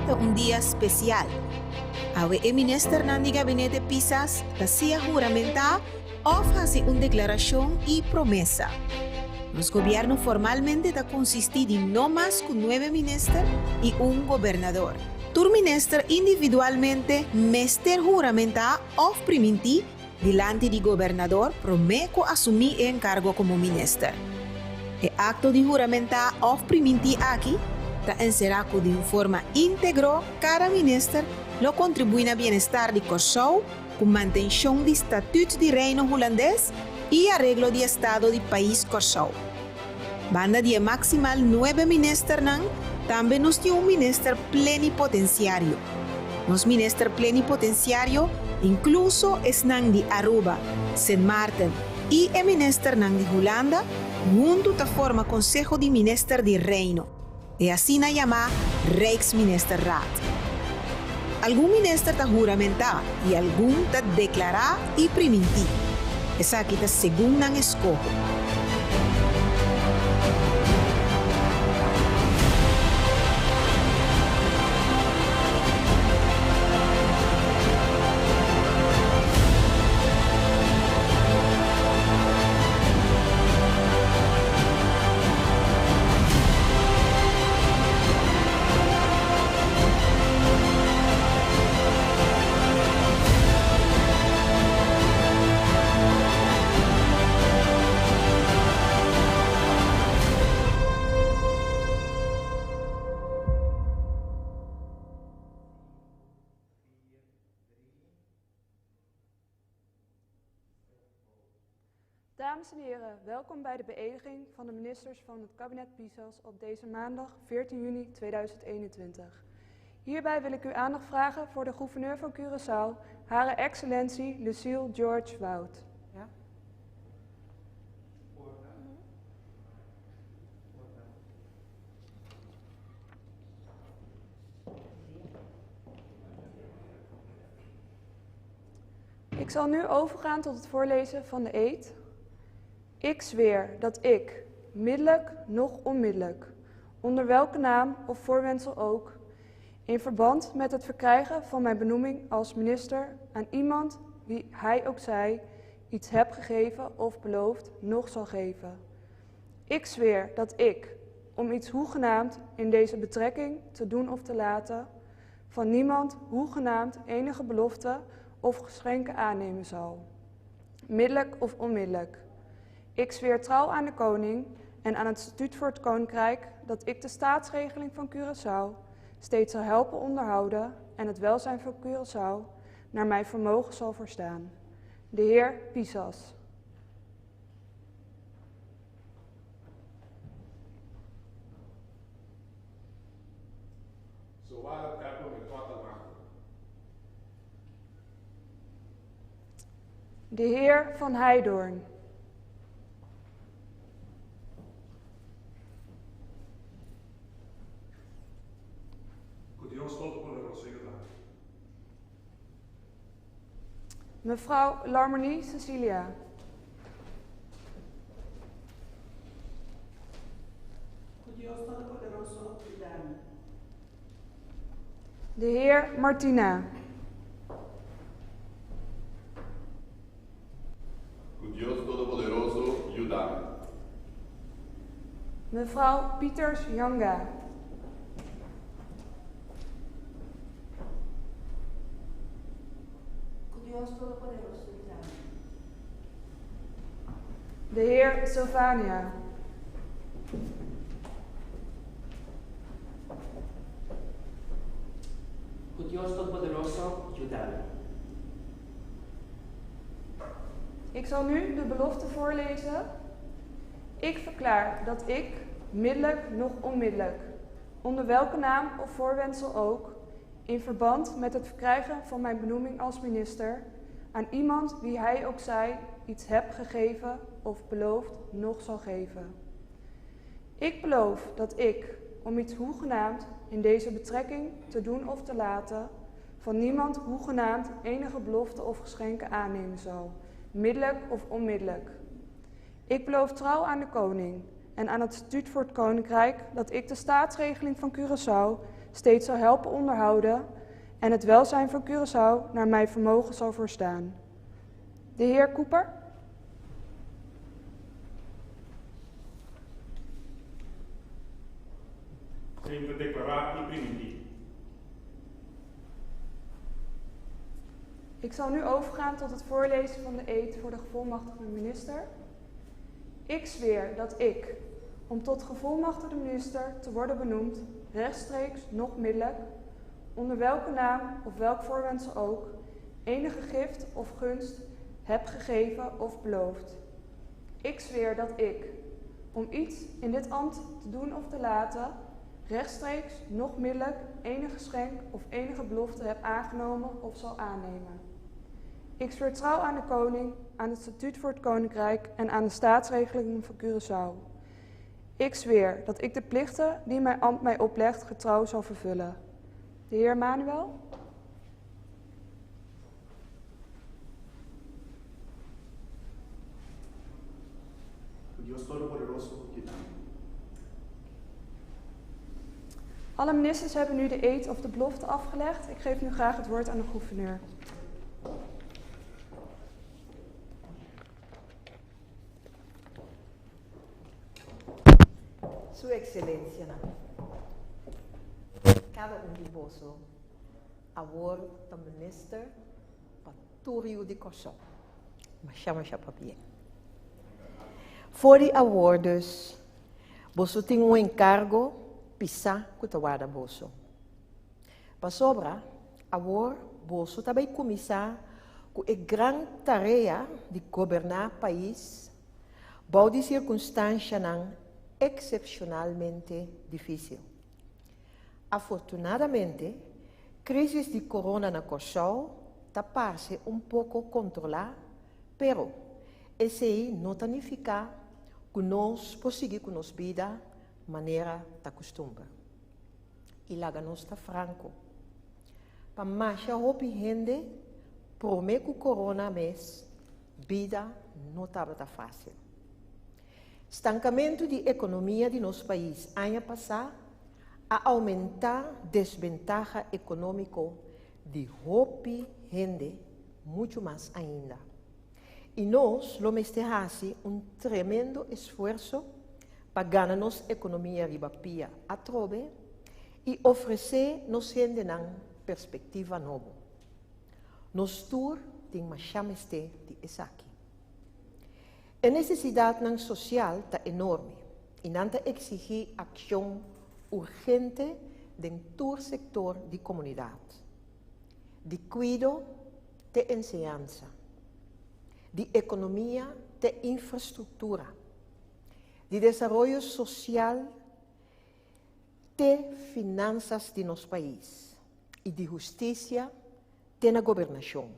ta un dia spesial. Awe e ministernan di gabinete Pisas ta sea huramentá òf hasi un deklarashon i promesa. Nos gobièrnu formalmente ta konsistí di no mas ku nuebe minister i un gobernador. Tur minister individualmente mester huramentá òf primintí dilanti di gobernador promé ku asumí e enkargo komo minister. E akto di huramentá òf primintí aki ta enserá ku di un forma íntegro kada minister lo kontribuí na bienestar di Kòrsou ku mantenshon di Statüt di Reino Hulandes i areglo di estado di pais Kòrsou. Banda di e maksimal nuebe ministernan, tambe nos tin un minister plenipotensiario. Nos minister plenipotensiario, inkluso esnan di Aruba, Sint Maarten i e ministernan di Hulanda, huntu ta forma Konseho di Minister di Reino, e asina yamá Rijksministerraad. Algun minister ta huramentá i algun ta deklará i primintí. Esaki ta segun nan eskoho. Dames en heren, welkom bij de beëdiging van de ministers van het kabinet Pisas op deze maandag 14 juni 2021. Hierbij wil ik uw aandacht vragen voor de gouverneur van Curaçao, Hare Excellentie Lucille George Wout. Ja. Ik zal nu overgaan tot het voorlezen van de eed. Ik zweer dat ik, middelijk noch onmiddellijk, onder welke naam of voorwendsel ook, in verband met het verkrijgen van mijn benoeming als minister aan iemand, wie hij ook zij, iets heb gegeven of beloofd, nog zal geven. Ik zweer dat ik, om iets hoegenaamd in deze betrekking te doen of te laten, van niemand hoegenaamd enige belofte of geschenken aannemen zal, middelijk of onmiddellijk. Ik zweer trouw aan de koning en aan het statuut voor het koninkrijk dat ik de staatsregeling van Curaçao steeds zal helpen onderhouden en het welzijn van Curaçao naar mijn vermogen zal voorstaan. De heer Pisas. Zo waren het met korte De heer Van Heydoorn. Ku Dios Todopoderoso yuda mi. Mevrouw Larmonie Cecilia. Ku Dios Todopoderoso yuda mi. De heer Martina. Ku Dios Todopoderoso yuda mi. Mevrouw Pieters Janga. Ku Dios Todopoderoso yuda mi. De heer Silvania. Ku Dios Todopoderoso yuda mi. Ik zal nu de belofte voorlezen. Ik verklaar dat ik, middelijk noch onmiddellijk, onder welke naam of voorwendsel ook, in verband met het verkrijgen van mijn benoeming als minister, aan iemand wie hij ook zij iets heb gegeven of beloofd nog zal geven. Ik beloof dat ik, om iets hoegenaamd in deze betrekking te doen of te laten, van niemand hoegenaamd enige belofte of geschenken aannemen zal, middelijk of onmiddellijk. Ik beloof trouw aan de koning en aan het statuut voor het koninkrijk dat ik de staatsregeling van Curaçao steeds zal helpen onderhouden en het welzijn van Curaçao naar mijn vermogen zal voorstaan. De heer Cooper. Sin ta deklará i primintí. Ik zal nu overgaan tot het voorlezen van de eed voor de gevolmachtigde minister. Ik zweer dat ik, om tot gevolmachtigde minister te worden benoemd, rechtstreeks noch middelijk, onder welke naam of welk voorwendsel ook, enige gift of gunst heb gegeven of beloofd. Ik zweer dat ik, om iets in dit ambt te doen of te laten, rechtstreeks noch middelijk enig geschenk of enige belofte heb aangenomen of zal aannemen. Ik zweer trouw aan de koning, aan het statuut voor het koninkrijk en aan de staatsregelingen van Curaçao. Ik zweer dat ik de plichten die mijn ambt mij oplegt getrouw zal vervullen. De heer Manuel. Ku Dios Todopoderoso yuda mi. Alle ministers hebben nu de eed of de belofte afgelegd. Ik geef nu graag het woord aan de gouverneur. Su Excelencianan, cada un di boso awor ta minister pa tur yu di Kòrsou. Masha masha pabien. For di awor dus, boso tin un enkargo pisá ku ta warda boso. Pasobra awor boso ta bai kuminsá ku e gran tarea di goberná pais bou di sirkunstanshanan eksepshonalmente difísil. Afortunadamente, krísis di korona na Kòrsou ta parse un poko kontrolá, pero esei no ta nifiká ku nos por sigui ku nos bida manera ta kustumber. I laga nos ta franko, pa masha hopi hende promé ku korona mes bida no tabata fásil. Stankamentu di ekonomia di nos pais aña pasá a oumentá desbentaha ekonómiko di hopi hende muchu mas ainda. I nos lo mester hasi un tremendo esfuerso pa gana nos ekonomia riba pia atrobe i ofresé nos hendenan perspektiva nobo. Nos tur tin mashá mester di esaki. E nesesidatnan sosial ta enorme i nan ta eksigí akshon urgente den tur sektor di komunidat, di kuido te enseñansa, di ekonomia te infrastruktura, di desaroyo sosial te finansas di nos pais i di hustisia te na gobernashon.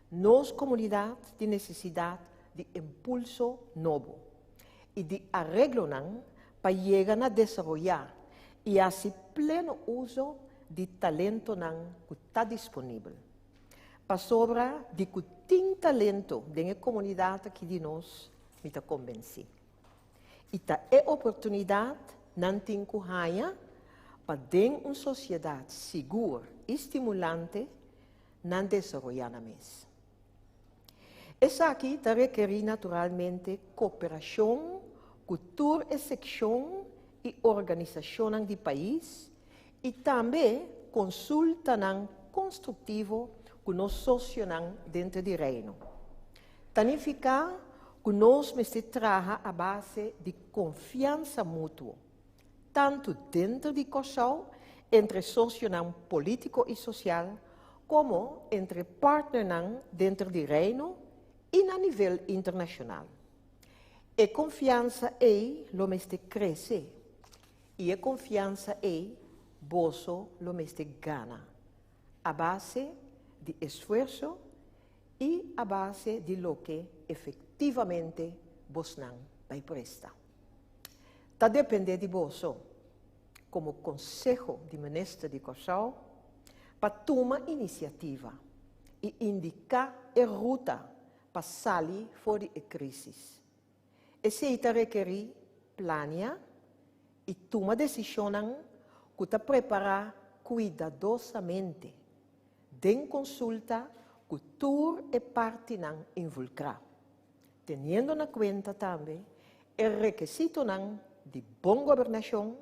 Nos komunidat tin nesesidat di impulso nobo i di areglonan pa yega na desaroyá i hasi pleno uso di talentonan ku ta disponibel. Pasobra di ku tin talento den e komunidat aki di nos, mi ta kombensí. I ta e oportunidat nan tin ku haña pa den un sosiedat sigur i stimulante nan desaroyá nan mes. Esaki ta rekerí naturalmente koperashon ku tur e sekshon i organisashonnan di pais i tambe konsultanan konstruktivo ku nos sosionan denter di Reino. Ta nifiká ku nos mester traha a base di konfiansa mutuo, tantu denter di Kòrsou entre sosionan polítiko i sosial komo entre partnernan denter di Reino i na nivel internashonal. E konfiansa ei lo mester krese i e konfiansa ei boso lo mester gana a base di esfuerso i a base di loke efektivamente bosnan bai presta. Ta dependé di boso, komo Konseho di Minister di Kòrsou, pa tuma inisiativa i indiká e ruta pa sali for di e krísis. Esei ta rekerí plania i tuma desishonnan. ku ta prepará kuidadosamente den konsulta ku tur e partinan involkrá, teniendo na kuenta tambe e rekesitonan di bon gobernashon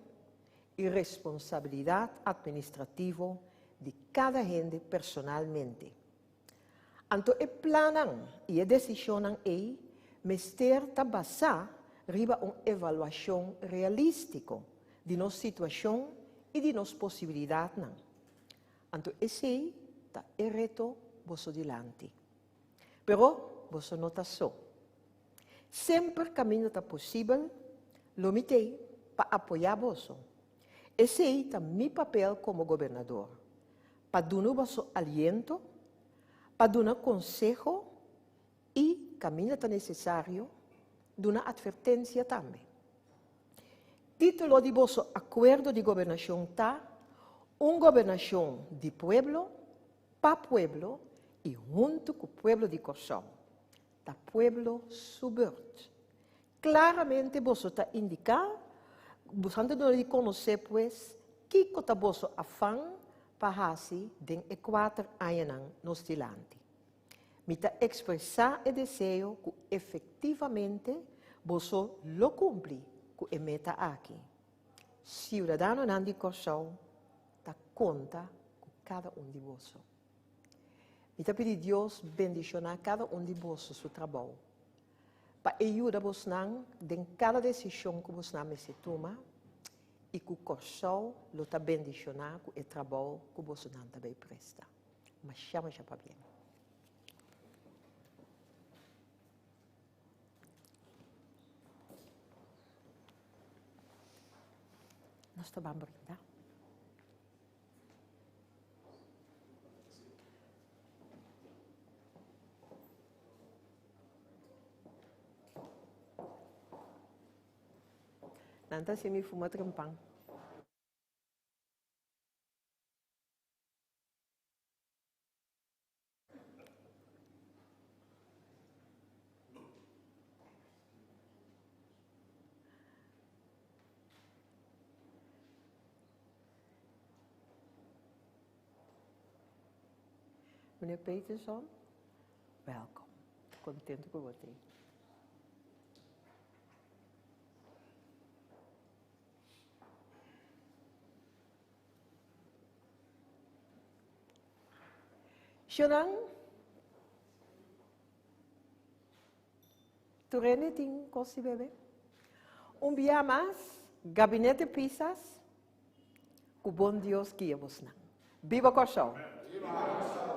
i responsabilidat atministrativo di kada hende personalmente. Anto e plannan i e desishonnan ei mester ta basá riba un evaluashon realístiko di nos situashon i di nos posibilidatnan. Anto esei ta e reto boso dilanti. Pero boso no ta so. Semper kaminda ta posibel, lo mi t'ei pa apoyá boso. Esei ta mi papel komo gobernador, pa duna boso aliento, pa duna konseho i, kaminda ta nesesario, duna atvertensia tambe. Título di boso akuerdo di gobernashon ta, Un gobernashon di pueblo, pa pueblo i huntu ku pueblo di Kòrsou. Ta pueblo su beurt. Klaramente boso ta indiká, boso ta duna di konosé pues kiko ta boso afan pa hasi den e kuater añanan nos dilanti. Mi ta ekspresá e deseo ku efektivamente boso lo kumpli ku e meta aki. Siudadanonan di Kòrsou ta konta ku kada un di boso. Mi ta pidi Dios bendishoná kada un di boso su trabou, pa e yuda bosnan den kada desishon ku bosnan mester tuma i ku Kòrsou lo ta bendishoná ku e trabou ku bosonan ta bay presta. Masha masha pabien. Nos ta ban brinda. Nan ta hasi mi fuma trempan. Meneer Peterson, welkom. Contento ku bo t'ei. Shonan, tur hende tin kos di bebe. Un bia mas, Gabinete Pisas, ku bon Dios guia bosnan. Biba Kòrsou! Biba Kòrsou!